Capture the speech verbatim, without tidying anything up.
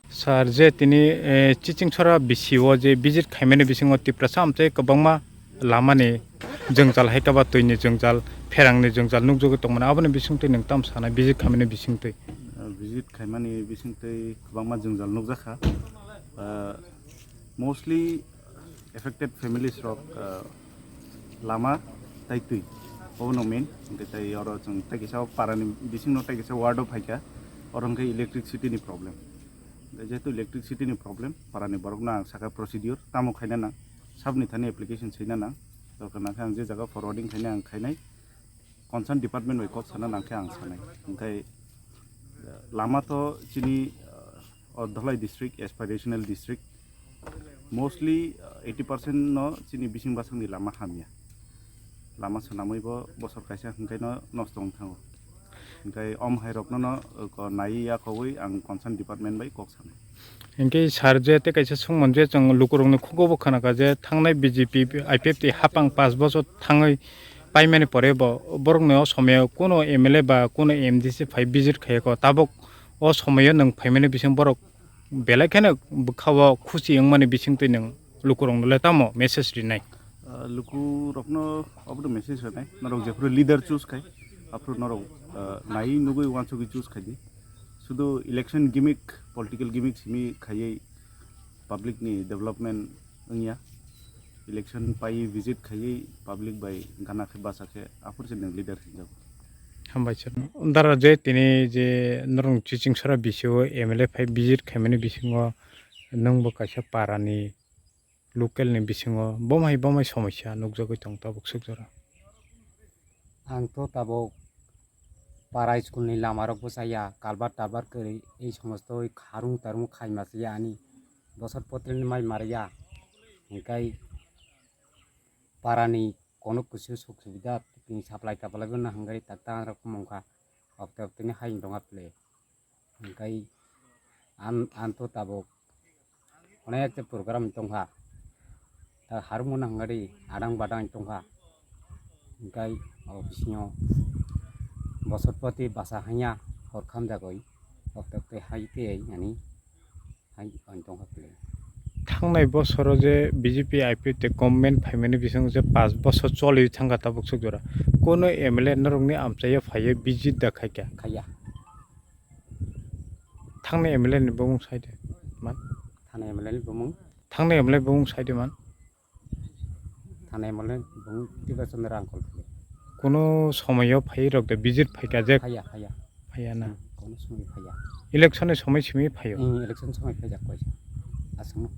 Sir, je tini, eh, Chichingchora bisi o je visit khaimani bisingo Tiprasa amchai kwbangma lamani jwngjal, hai khe ba twini jwngjal, pherangni jwngjal nukjagwi tongmani, aboni bisingtwi nwng tamo sanai visit khaimani bisingtwi? Uh, visit khaimani bisingtwi kwbangma jwngjal nukjakha. Uh, mostly affected families rok, uh, lama tai twi, obono main. Hwnkhe tai oro chwng tai kisa parani bisingno tai kisa ward o phaikha, oro hwnkhe electricity ni problem. Jehetu electricity ni problem, parani borokno ang sakha procedure tamo khaina nang, sabni thani application sina nang, dorkar nangkhe ang je jaga forwarding khaina ang khainai, concern department bai kok sana nangkhe ang sanai. Hwnkhe, uh, lama to chini, uh, o Dhalai district, aspirational district, mostly, uh, eighty percent no chini bising basangni lama hamya. Lama swnamwi bo bosor kaisa hwnkhe no nosto wng thango. Hwnkhe om hai rokno no, uh, ko naiwi yakowi ang concern department bai kok sanai. Hwnkhe sir, je tei kaisa songmani je chwng lukurokni khugo bo khwnakha je thangnai B J P I P F T hapang panch bochor thangwi paimani pore bo borokni o somoyo kuno M L A ba kuno M D C phai visit khaiyakho, tabuk o somoyo nwng phaimani bising borok belai kheno bwkha-o khusi wngmani bisingtwi nwng lukurokno le tamo message rinai? Ah, lukurokno obono message rinai, norok jephuru leader choose khai, aphuru norok, ah, naiwi nugwi uansugwi choose khai di. Sudu election gimmick, political gimmick simi khaiwi public ni development wngya. Election pai visit khaiwi public bai gana khe bacha khe aphuru se nwng leader hinjago. Hambai sir. Dara je tini je norok Chichingchora bisi o M L A phai visit khaimani bisingo nwng bo kaisa para ni local ni bisingo bomai bomai somosya nukjagwi tong tabuk swk jora. Ang to tabuk para school ni lama rok bwchaya, kalbar tarbar kwrwi, ei somosto oi kharung tarung khaima chaya ani bosor potri ni mai mariya, hwnkhe para ni kono kusu suk subida tini supply taplai bo nahangari tak ta rok mungkha, okte okte ni hai wng tongkha ple. Hwnkhe an, an to tabuk onek je program tongkha. Ta harung mano hwnkhe adang badang tongkha. Hwnkhe o bisingo bosor poti basa hanya hor khamjagwi okte okte hai tei ani hai ang tongkha ple. Thangnai bosoro je B J P I P F T government phaimani bising je panch bosor choli thangkha tabuk swk jora. Kono M L A norokni amchaio phaiyo visit da khaikha? Khaiya. Thangnai M L A ni bumung saide man. Thangnai M L A ni bumung? Thangnai M L A bumung saide man. Thangnai M L A ni bumung Tiprasa Chandra Rangkhol phai. Kono somoyo phai rok de visit phaikha je? Phaiya, phaiya. Phaiya na? Hmm, kono somoi phaiya. Election ni somoi simi phaio? Hmm, election somoi phaijak koi. Aswkno.